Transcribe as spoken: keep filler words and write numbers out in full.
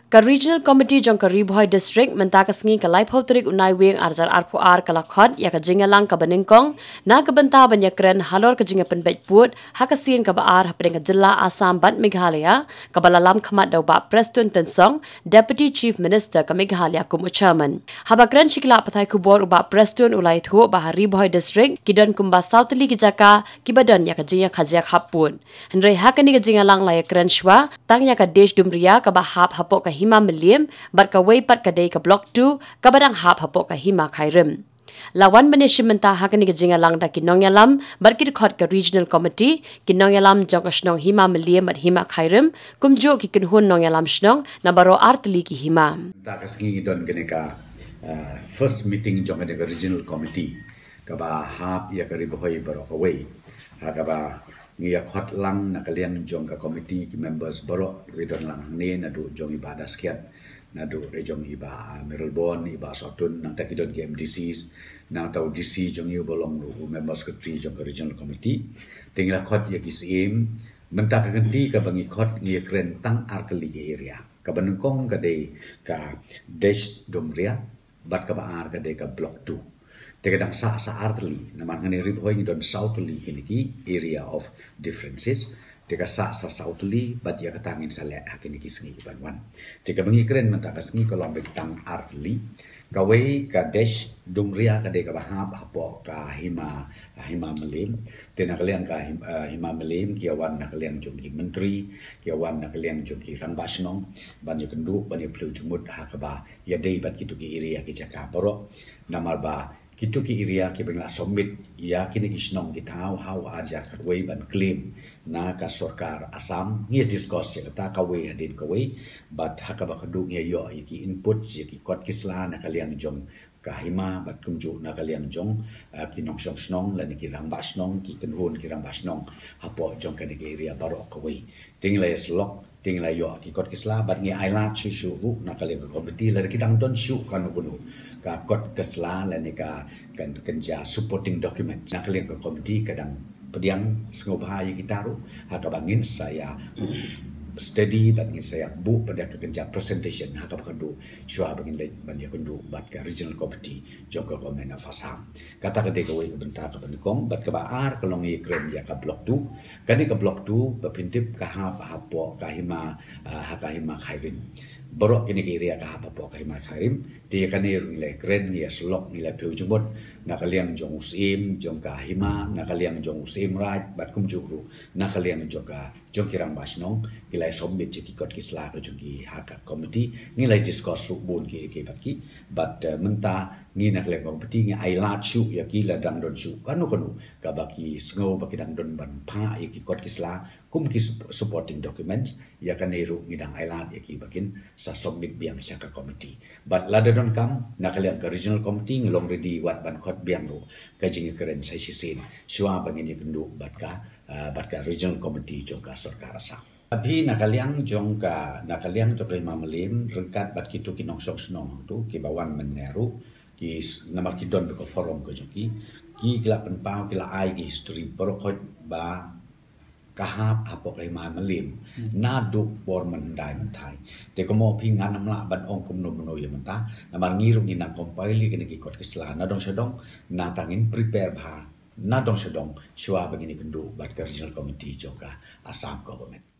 Ka Regional Committee jong ka Ri Bhoi District mynta ka sngi ka laiphew tarik u Naiwieng arhajar arphew ar ka la khot ïa ka jingïalang kaba nyngkong na ka bynta ban ïakren halor ka jingïapynbeit pud ha ka sien kaba ar hapdeng ka jylla Assam bad Meghalaya, kaba la lam khmat da u Bah Prestone Tynsong, Deputy Chief Minister ka Meghalaya kum u chairman. Haba kren sha ki lad pathai khubor u Bah Prestone u la ïathuh ba ha Ri Bhoi District ki don kumba saw tylli ki jaka kiba don ïa ka jingïakajia happud. Hynrei ha kane ka jingïalang la ïakren shuwa tang ïa ka Desh Dumria kaba hap hapoh ka Hima Mylliem bad kawei pat ka dei ka Block two kaba dang hap hapoh ka Hima Khyrim. La wan ban ïashim bynta ha kane ka jingïalang da ki nongïalam bad ki dkhot ka Regional Committee, ki nongïalam jong ka shnong Hima Mylliem bad Hima Khyrim, kumjuh ki kynhun nongïalam shnong na baroh ar tylli ki hima. Mynta ka sngi don kane ka, uh, first meeting jong kane ka Regional Committee kaba hap ïa ka Ri Bhoi baroh kawei. Ha kaba ngi ïa khot lang na ka liang jong ka committee ki members baroh ki don lang hangne, naduh jong i Bah Daskiat, naduh re jong i Bah, ah, Mayralborn, i Bah Sawtun, nangta ki don ki M D Cs, nangta u D C jong i uba long ruh u member secretary jong ka Regional Committee. Te ngi la khot ïa ki syiem, mynta ka kynti kaba ngi khot ngi ïakren tang ar tylli ki area. Kaba nyngkong ka dei ka Desh Dumria, bad kaba ar ka dei ka Block two. Te ka dang sah sa ar tylli, namar hangne Ri Bhoi ngi don saw tylli kine ki area of differences. Te ka sah sa saw tylli, bad ïa kata ngin sa leh ha kine ki sngi ki ban wan. Te kaba ngi kren mynta ka sngi ka long beit tang ar tylli. Kawei ka Desh Dumria ka dei kaba hap hapoh ka Hima, Hima Mylliem. Te na ka liang ka Him-, eh, Hima Mylliem ki ïa wan na ka liang jong ki myntri, ki ïa wan na ka liang jong ki rangbah shnong, ban ïakynduh, ban ïaphylliew jingmut ha kaba ïadei bad kito ki area ki jaka baroh. Namar ba kito ki area kiba ngi la submit ïa kine ki shnong ki thaw ha u arhajar khatwei ban claim na ka sorkar Assam, ngi ïa discuss ïa kata kawei hadien kawei, bad ha kaba khatduh ngi ïa ïoh ïa ki input ïa ki kot ki sla na ka liang jong ka hima bad kumjuh na ka liang jong, eh, ki nongshong shnong lane ki rangbah shnong, ki kynhun ki rangbah shnong hapoh jong kane ka area baroh kawei. Te ngi la ïa syllok, te ngi la ïoh ki kot ki sla, bad ngi ailad shuh shuh ruh na ka liang ka committee, lada ki dang don shuh kano kano ka kot ka sla lane ka, kan, kan jia supporting document. Na ka liang ka committee ka dang pdiang sngewbha ïa kita ruh, ha kaba ngin sa ïa study bad ngin sa ïa buh pat ïa ka kynja presentation ha kaba khatduh shuwa ba ngin leit ban ïakynduh bad ka regional committee jong ka Government of Assam. Kata ka dei kawei ka bynta kaba nyngkong, bad kaba ar ka long ïakren ïa ka Block two. Kane ka Block two ba pyntip ka hap hapoh ka hima, ah, ha ka Hima Khyrim. Baroh kine ki area ka hap hapoh ka Hima Khyrim. Te ïa kane ruh ngi la ïakren, ngi la ïa syllok, ngi la phylliew jingmut na ka liang jong u Syiem jong ka hima, na ka liang jong u Syiem Raij, bad kumjuh ruh na ka liang jong ka, jong ki rangbah shnong, ki la ïa submit ïa ki kot ki sla ka jong ki ha ka committee. Ngi la ïa discuss ruh bun ki, ki bad ki, bad, eh, mynta ngi na ka liang ka committee ngi ailad shuh ïa ki, lada dang don shuh kano kano kaba ki sngew ba ki dang don ban phah ïa ki kot ki sla kum ki sup-, supporting documents, ïa kane ruh ngi dang ailad ïa ki ba kin sa submit biang sha ka committee. Bad lada donkam, na ka liang ka regional committee ngi long ready wat ban khot biang ruh ka jingïakren sa shisien shuwa ba ngin ïakynduh bad ka, ah, bad ka regional committee jong ka sorkar Assam. Abhi na ka liang jong ka, na ka liang jong ka Hima Mylliem, ryngkat bad kito ki nongshong shnong hangto kiba wan mynne ruh, ki s-, namar ki don bad ka forum ka jong ki, ki la pynpaw, ki la ai ki history baroh khoit ba ka hap hapoh ka Hima Mylliem naduh por mynhyndai mynthai. Te kumno phi, ngan ym lah ban ong kumno kumno ïa mynta, namar ngi ruh ngi nang compile ïa kine ki kot ki sla na dong sha dong, nangta ngin prepare bha na dong sha dong shuwa ba ngin ïakynduh bad ka regional committee jong ka Assam government.